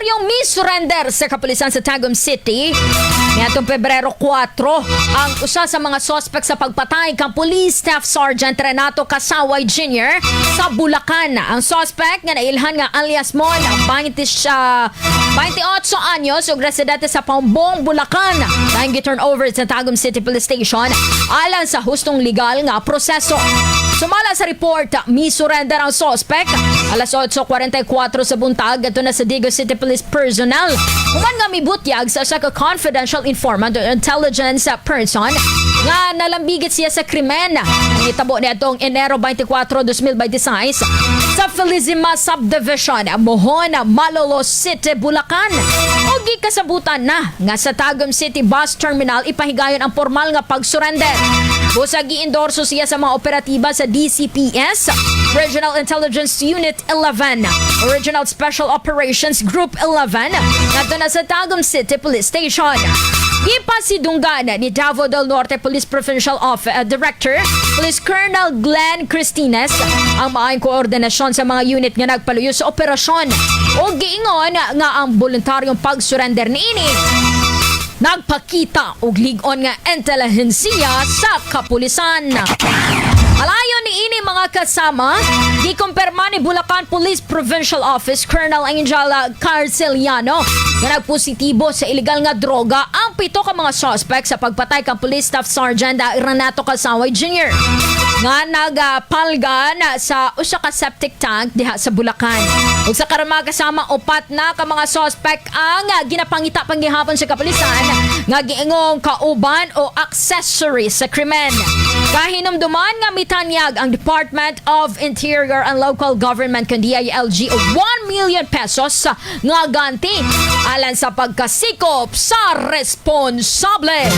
Voluntaryong mi-surrender sa kapulisan sa Tagum City niadtong Pebrero 4 ang usa sa mga suspect sa pagpatay kang Police Staff Sergeant Renato Casaway Jr. sa Bulacan. Ang suspect nga nailhan nga alias Mon, 20, 28 anyos ug residente sa Paombong, Bulacan. Dahil turn over sa Tagum City Police Station alang sa hustong legal nga proseso. Sumala sa report, mi-surrender ang suspect alas 8:44 sa buntag adto na sa Digos City Police personnel. Human nga mibutyag sa usa ka confidential informant o intelligence person nga nalambigit siya sa krimen. Nitabo niadtong Enero 24, 2026 sa Felizima Subdivision, Mohon, Malolos City, Bulacan. O gikasabutan na nga sa Tagum City Bus Terminal ipahigayon ang formal nga pagsurrender. Busag gi-endorso siya sa mga operatiba sa DCPS, Regional Intelligence Unit 11, Regional Special Operations Group 11, ngadto na sa Tagum City Police Station. Gipasidunggan ni Davao del Norte Police Provincial Office Director, Police Colonel Glenn Cristines, ang maayong koordinasyon sa mga unit nga nagpaluyo sa operasyon. O giingon nga ang voluntaryong pagsurrender niini nagpakita og lig-on nga intelihensiya sa kapulisan. Alayon ni ini, mga kasama, gikumpirma ni Bulacan Police Provincial Office Colonel Angel Carceliano nga nagpositibo sa ilegal nga droga ang pito ka mga suspect sa pagpatay kang Police Staff Sergeant Renato Casaway Jr. nga nagpalgan sa usa ka septic tank diha sa Bulacan. Ug sa karon, mga kasama, upat na ka mga suspect ang ginapangita panggihapon sa kapulisan nga giingong kauban o accessory sa krimen. Kahinumduman nga mitanyag ang Department of Interior and Local Government kan DILG og 1 million pesos nga ganti alang sa pagkasikop sa responsable.